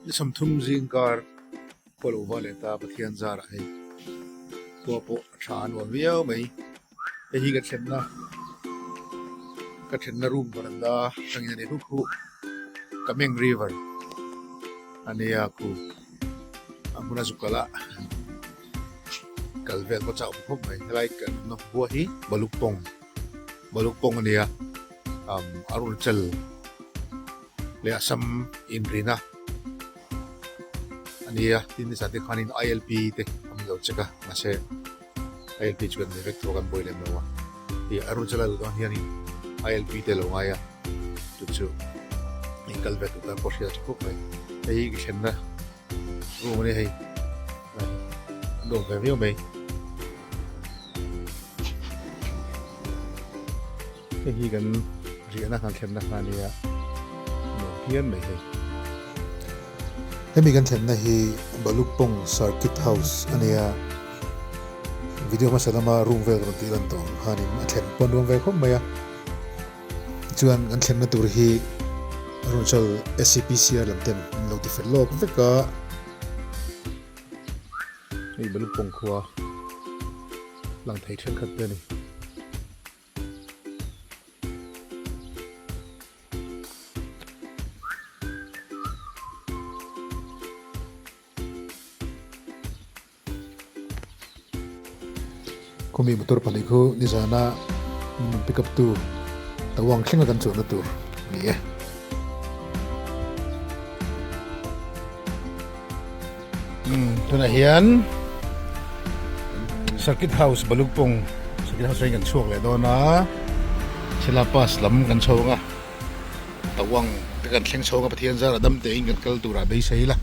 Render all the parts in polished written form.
Ni 30 zing kar pawh lo va leh ta Pathian zarah hei khua pawh a tha a nuam viau mai. Hei hi ka thlenna ka thlenna room veranda atangin a ni huk hu Kameng River a nia khu a hmuna zu kal a kal vel pawh chauh khawp mai helai kan awmna khua hi Balukpong Balukpong a nia umm Arunachal leh Assam inrina a nia tin nizan te khanin I_L_P te an lo check a mahse. ILP chu kan nei vek tawh a kan buai lem lo a ih Arunachal a luh dawn hianin ILP te lo ngai a chu chu in kal ve tur tan pawh hriat a tha khawp mai hei hi ka thlenna room a nia hei a nuam ve viau mai. Hei hi kan riahna kan thlenna kha ania nuam phian mai hei. Hemi kan thlenna hi Balukpong Circuit House a nia, video hmasa lama room vel rawn tih lan tawh ang khanin a thlen pawh nuam ve khawp mai a. Tichuan kan thlenna tur hi Arunachal SCPCR lam ten an lo ti fel lawk vek a. Hei Balukpong khua lang thei thenkhat te a ni. Khumi motor pahnih khu nizana min rawn pick up tu Tawang thlenga kan chuanna tur a ni e. Tunah hian Circuit House Balukpong Circuit House atangin kan chhuak leh dawn a Chela Pass lam kan chho ang a Tawang te kan thleng chho ang a Pathian zarah dam tein kan kal turah beisei ila.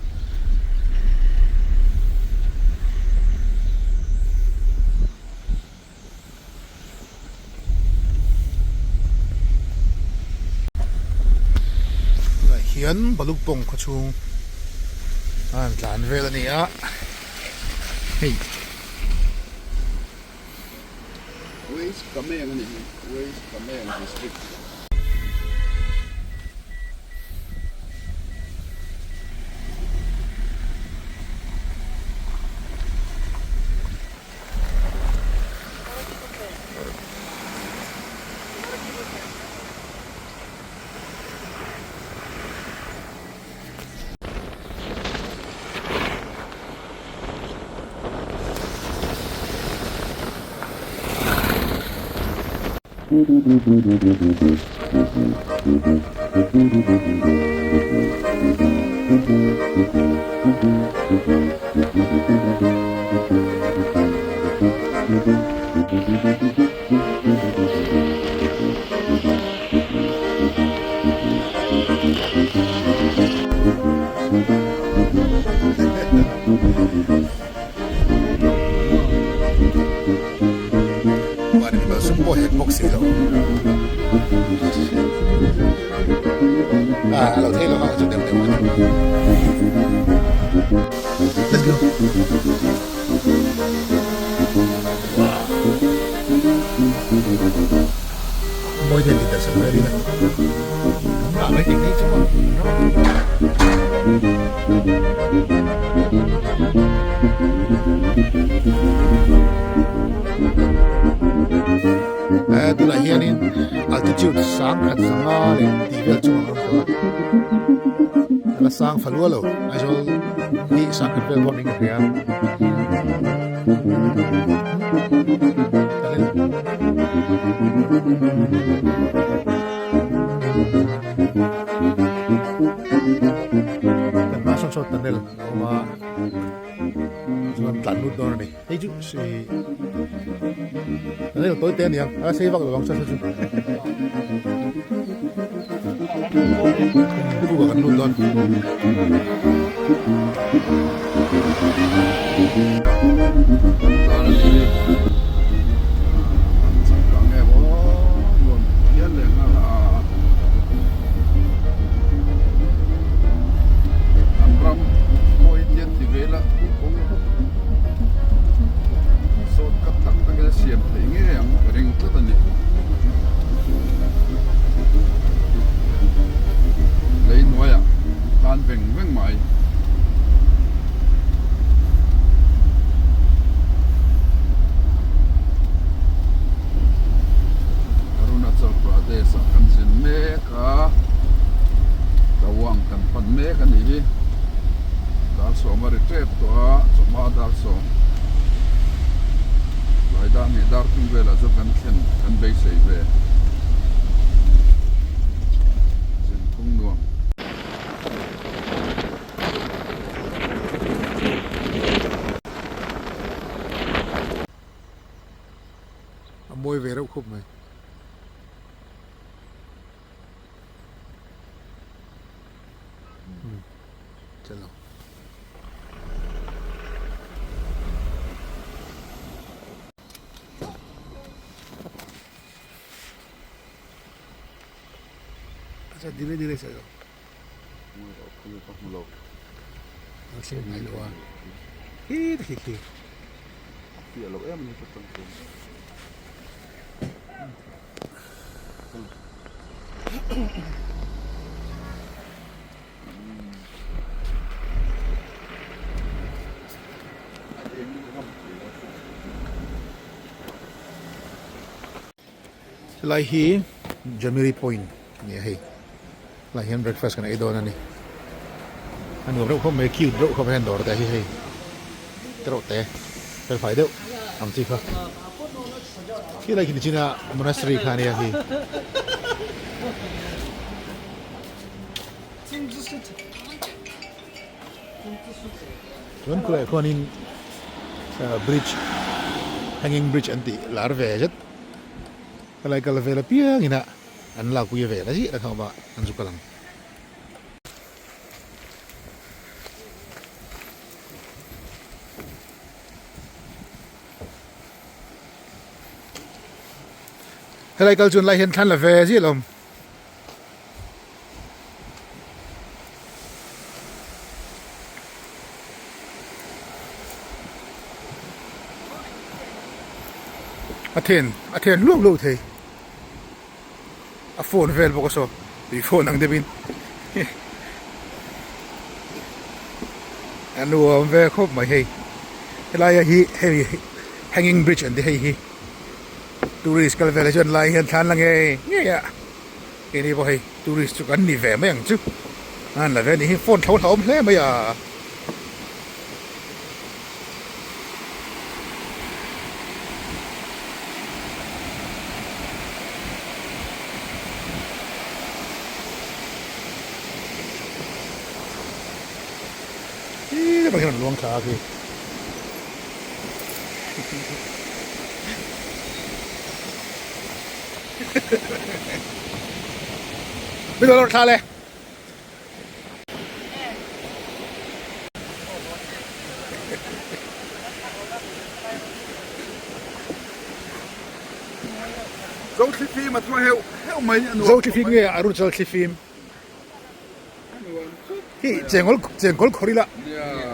Tunah hian Balukpong khaw chhung a han tlan vel a ni a hei. West Kameng a ni hi West Kameng District. Sum pawh hek bawk si lo ah a lo thei lo ang chu deuh deuh a ni let's go wow mawi hian ti darh sak vel ila ah mai thei chu maw eh tunah hianin altitude sang khat zanga leh tih vel chu ang awm tawh a la sang fa lua lo Aizawl hi sang khat vel pawh niin ka hria Kan hma sawn sawn tunnel a awm a chuan tlan lut dawn a ni hei chu ih tunnel tawi te a ni ang a sei vak lo ang chu chu buk ah kan lut dawn. Lei hnuaiah tan veng veng mai. mek a, Tawang kan pan mek a nih hi. Dar sawm a ri tep tawh a, chawhma dar sawm tlai dar hnih dar thum velah chuan kan thlen kan beisei ve. Zin phung nuam. A mawi ve reuh khup mai. Chalo. Acha dire dire chalo. Hi khi khi. Helai hi Jamiri Point a ni a hei helai hian breakfast kan ei dawn a ni a nuam reuh khawp mai cute reuh khawp a hian dawr te hi hei te reuh te fel fai deuh ang chi kha khi lai khi nichina monastery kha a nia khi. Chuan khulaiah khuanin bridge hanging bridge an tih lar ve zet helai kal vel apiangin a an lakpui ve la zih la kha awm a an zu kal ang. Helai kal chuan lai hian thlan la ve zih alawm. A then a then luau luau thei a phone vel bawk a saw tui phone ang deuhin a nuam ve khawp mai hei helai hi hei hanging bridge an ti hei hi tourist kal vel ah chuan lai hian thlan la ngei ngei a. Keini pawh hei tourist chu kan ni ve mai ang chu an la ve a nih hi phone tho hlauhawm hle mai a. Khi lamah khian an luang thla a khi. Bây giờ thla le. Zo thlifim a thaw heuh heuh mai a nuam. Zo thlifim nge Arunachal thlifim. Hi chengkawl chengkawl khawr ila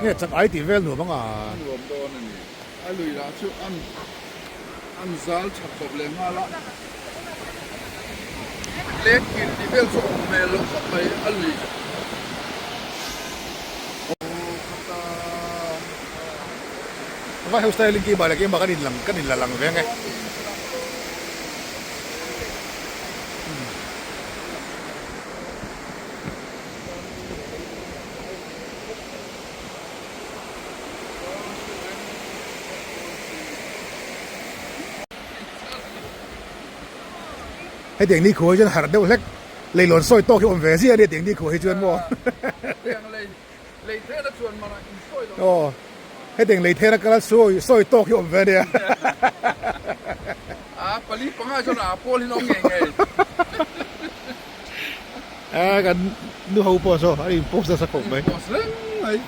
nge chak ai tih vel nuam anga. A nuam dawn a ni. A lui lah chu an an zal tha khawp leh nghal a. Leng kir tih vel chu awm hmel loh khawp mai a lui. Aw khata. Vai ho styling ki bai la keimah kan inlang kan inla lang ve ange. Hetiang ni khuai chuan harh deuh hlek leilawn sawi tawk hi awm ve zia a ni hetiang ni khuai hi chuan maw aw hetiang lei thena kala sawi sawi tawk hi awm ve a nia. A pali panga chuan a pawl hi an awm ngei ngei. A kan nu ho pawh saw an in post nasa khawp mai. Post reng mai.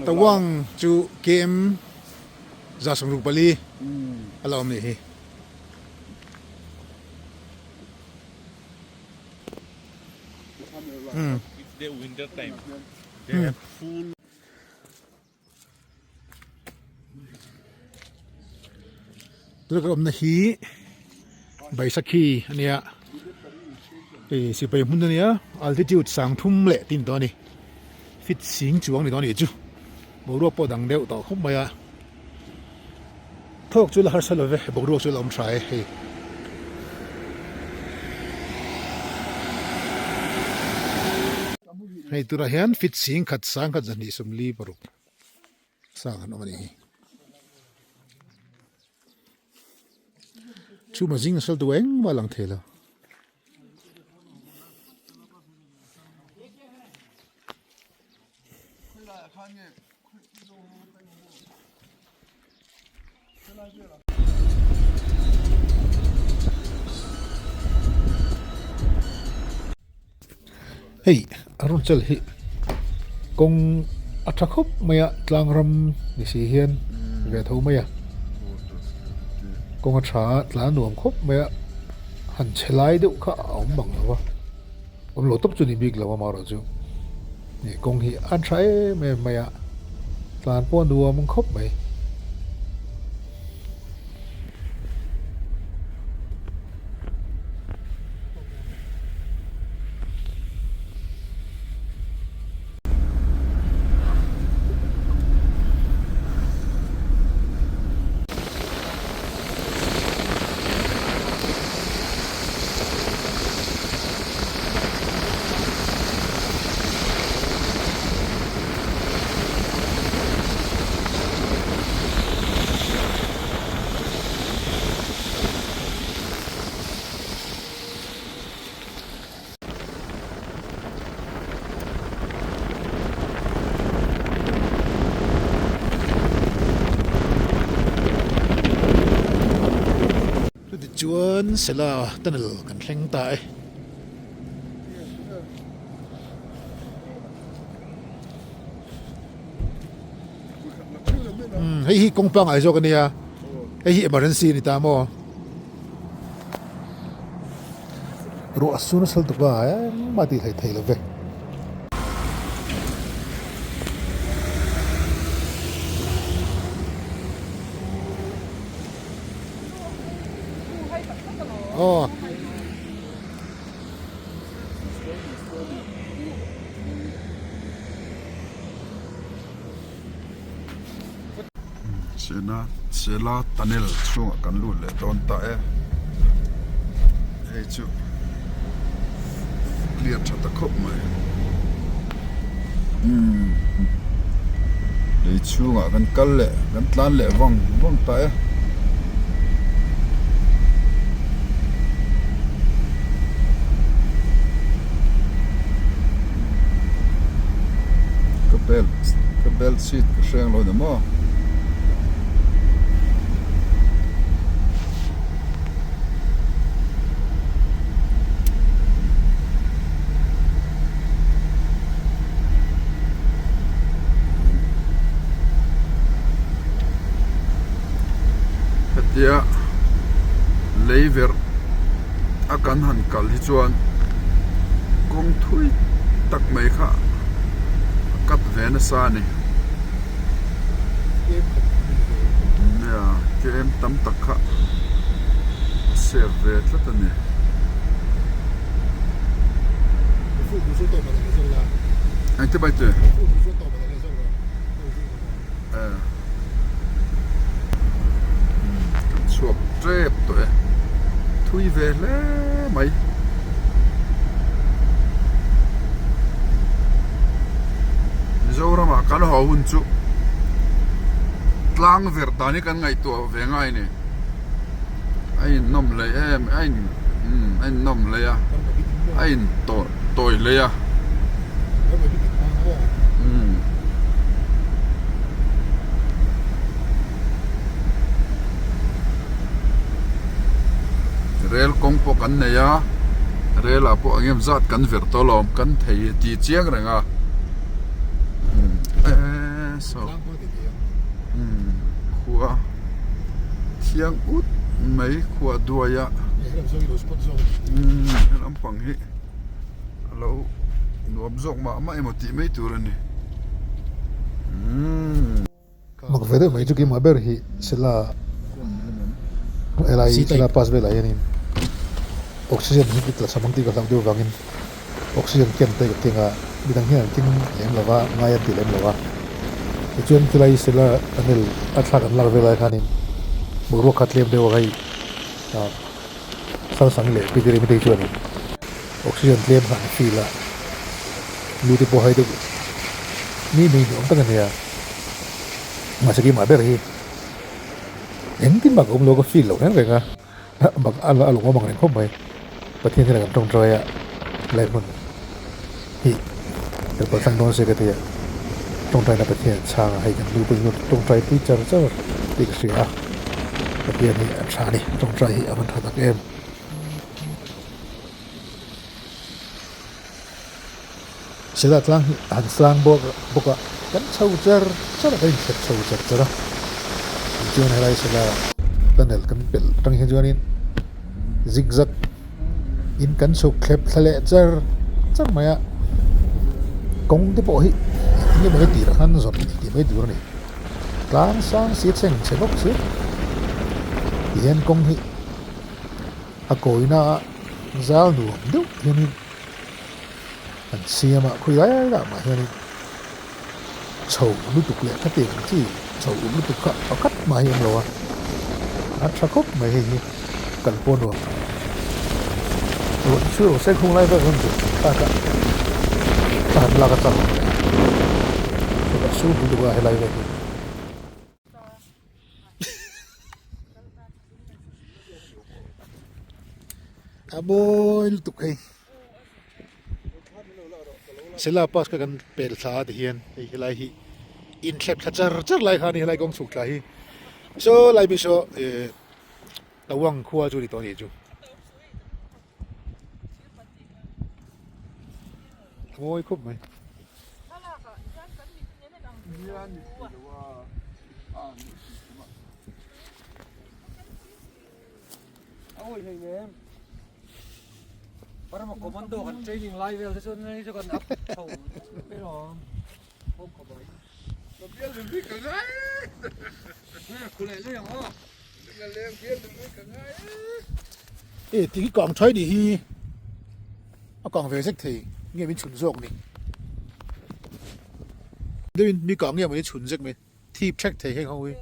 Tawang chu KM 164 a la awm nih hi. Tuna kan awmna hi Baisakhi a nia hei sipai hmun a nia altitude sang thum leh tin tawh a ni. Fit sing chuang ni dawn a nih chu. Boruak pawh dang deuh tawh khawp mai a. Thawk chu la harsa lo ve, boruak chu la awm tha e hei. Hei tunah hian fit sing khat sang khat zahnih sawmli paruk sang an awm a nih hi. Chhuma zing a sal tu engmah a lang thei lo. Hei a rawn chal hi kawng a tha khawp mai a tlang ram ni si hian ve tho mai a kawng a tha a tlan nuam khawp mai a han che lai deuh kha a awm bang lo va. Awm lo tawp chu ni bik lo amaherawh chu ih kawng hi a tha em em mai a tlan pawh a nuam khawp mai. Chutichuan Sela tunnel kan thleng ta e. Hei hi kawng pangngai zawk a nia, hei hi emergency a ni ta maw? Ruah a su nasa lutuk a, engmah tih hleih theih lo ve. Aw. Sena Sela tunnel chhungah kan lut leh dawn ta e hei chu clear tha ta khawp mai umm lei chhungah kan kal leh kan tlan leh vang vang ta e. Ka belt ka belt seat ka hreng lo ni maw. Hetia lei verh a kan han kal hi chuan kawng thui tak mai kha a cut ve nasa a ni. Nia kem tam tak kha a save ve tlat a ni. Engti mai te? Kan chhuak tep tawh e. Thui ve hle mai. Mizoramah kan haw hun chu tlang verh dan hi kan ngaihtuah ve ngai a ni. A innawm hlei em a in a innawm hlei a a in tawi hlei a umm. Rel kawng pawh kan nei a rel ah pawh eng em zat kan verh tawh alawm kan thei tih chiang reng a umm eee saw umm khua. Thiang ut mai khua duai a umm he lampang hi a lo nuam zawk mah mah emaw tih mai tur a ni umm. Mak ve deuh mai chu keimah ber hi Sela helai Sela pass velah hianin oxygen hi tla cham ang tih ka hlauh deuh vangin oxygen ken te ka keng a. midang hian an keng lem lo va, ngai an ti lem lo va. Tichuan chulai solar panel a thlak an lak vel lai khanin boruak kha tlem deuh a hei ah Samsung leh Peter Emi te chuanin oxygen tlem kha an feel a, lu te pawh hai deuh mi mai ni awm tak a nia. Mahse keimah ber hi engtin mah ka awm lo ka feel loh reng reng a. Mak a la lawm ang reng khawp mai. Pathian hian a kan tawngtai a, lai hmun hi kan paltlang dawn se ka ti a, tawngtaina Pathian an chhang a, hei kan nu pawhin tawngtai pui char char tih ka hria a, Pathian hi a tha a ni, tawngtai hi a van tha tak em. Sela tlang hi a han sang bawk bawk a, kan chho char char a, kan inthlep chho char char a. Tichuan helai sela tunnel kan pelh atang hian chuanin zigzag in kan chhuk thlep thla leh char char mai a. Kawng te pawh hi eng emaw tirah khan zawn tih mai tur a ni. Tlang sang si a chheng chhe bawk si tihian kawng hi a kawina a zal nuam deuh hianin. An siam a, khawi lai lai mah hianin chho lutuk leh khatiang ang chi chho uk lutuk kha pakhat mah hi a awm lo a, a tha khawp mai hei hi kal pawh nuam. Ruah chhur se khung lai vel rawn duh tak a, a han lak a chak awm leh a, a sur lutuk a helai vel hi. A mawi lutuk hei Sela pass kha kan pel thla a tihian hei helai hi inthlep thla char char lai kha a ni helai kawng chhuk thla hi saw lai mi saw eh Tawang khua chu a ni tawh a nih chu. A mawi khawp mai. E ti hi kang thaih nih hi a kang ve zek thei nge min chhun zawk ni deuhin mi kang nge mawni chhun zek mai thip thek thei heng ho hi.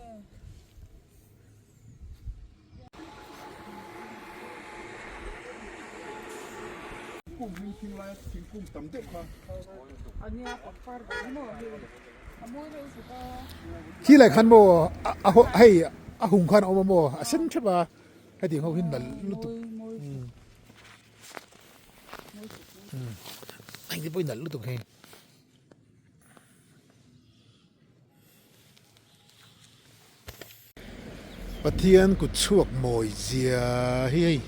Khi lai khan maw a hei a hung khan a awm a maw a sen thep a hetiang ho hi nalh lutuk heng te pawh hi nalh lutuk hei. Pathian kut chhuak mawi zia hi hei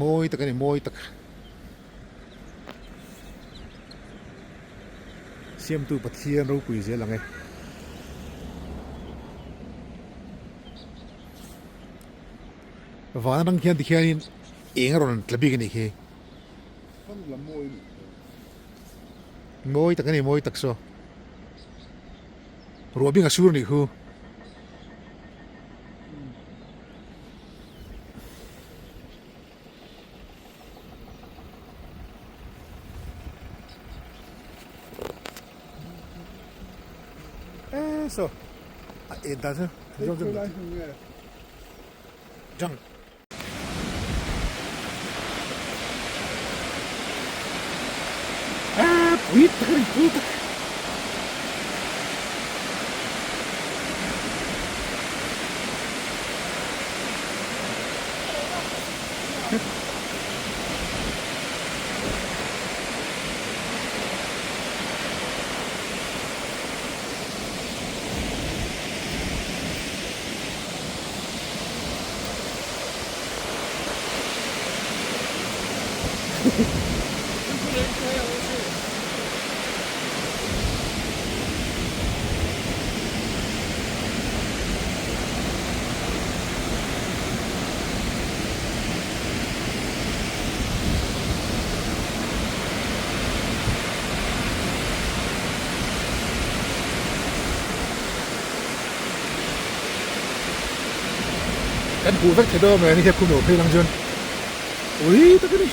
mawi tak a ni mawi tak siamtu Pathian ropui zel ang e. Van atang khian tikhianin eng a rawn tla bik a nih khi. Mawi tak a ni mawi tak saw. Ruah bing a sur nih khu. E saw a en dan chu jang. Ah, pui tak a ni, pui tak. Kan huh vek thei dawn mai a ni hian khum lo phei lang chuan ui tak a ni.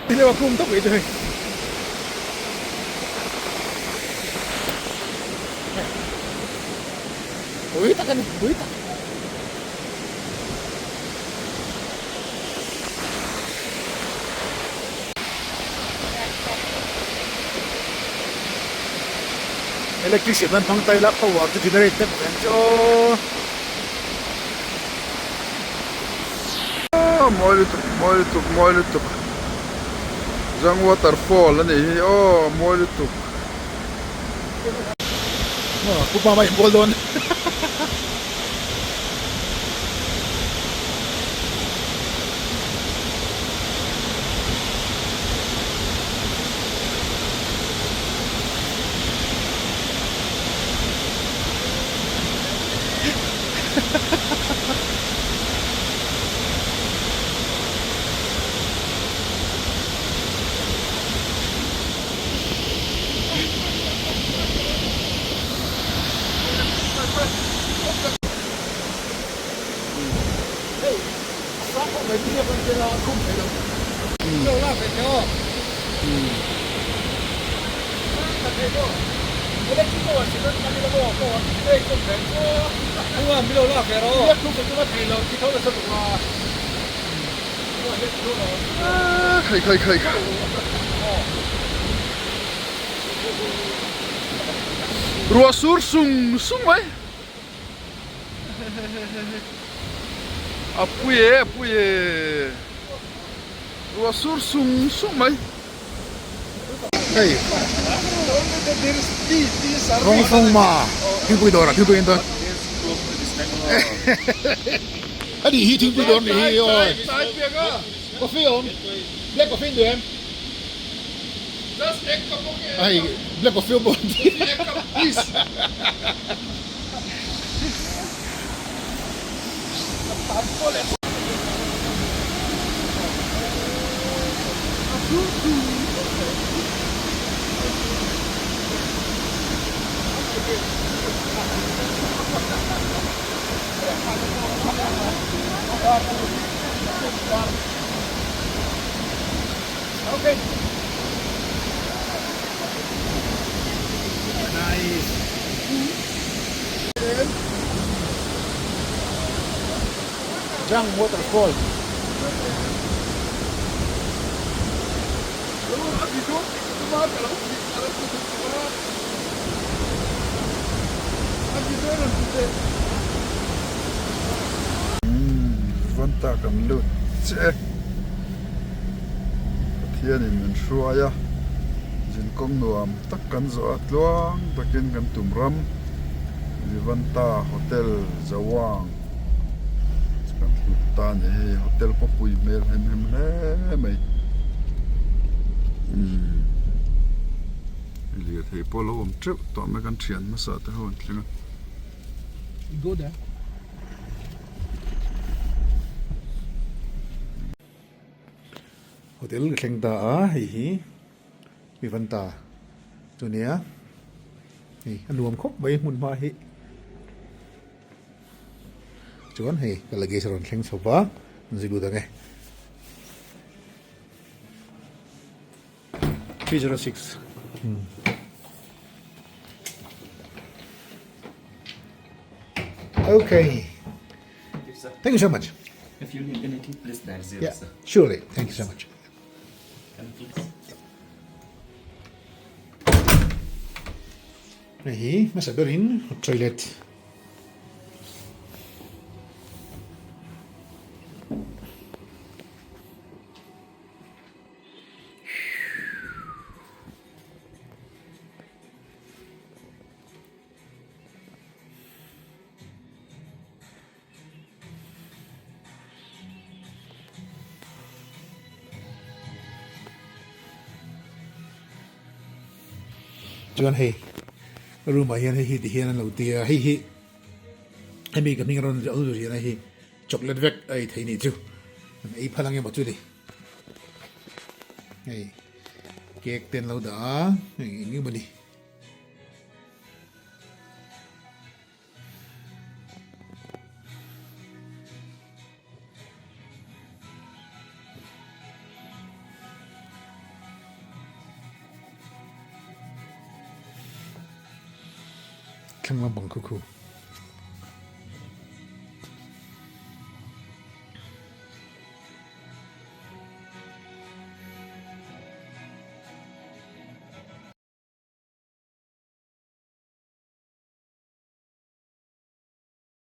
Ti leh a khum tawp mai chu hei. Pui tak a ni, pui tak. Electric siam nan hmang ta ila power chu generate vek ang chu aw. Aw mawi lutuk mawi lutuk mawi lutuk Zang waterfall a nih hi aw mawi lutuk. Pu Pama inbual dawn. Khai khai khai khai. Ruah sur sung sung mai. A pui e a pui e. Ruah sur sung sung mai. Hei Rong Fong Ma thingpui dawr ah thingpui in dawn a nih hi thingpui dawr nih hi aw coffee awm black coffee in duh em hei black coffee awm Jang waterfall. Van tak an lut che. Pathianin min hruai a, zinkawng nuam tak kan zawh a, tluang takin kan tum ram Vivanta Hotel Zawang chu kan hlut ta a ni hei hotel pawh pui hmel hem hem hle mai umm lirthei pawh a lo awm teuh tawh mai kan thian hmasa te ho an thleng a. Hotel ka thleng ta a hei hi Vivanta chu nia hei a nuam khawp mai hmun hma hi chuan hei ka luggage a rawn thleng chho va an zui lut ang e 306 Okay. Thank you so much. If you need anything, please dial zero, Yeah, sir. surely. Thank you so much. Can please. Hei hi hmasa berin toilet Chuan hei room ah hian hei hi ti hian an lo ti a hei hi hemi ka hming a rawn ziah hian hei hi chocolate vek a ei thei nih chu an ei phal ang emaw chu ni hei cake te an lo dah a hei eng emaw ni. Thlang lampang khu khu.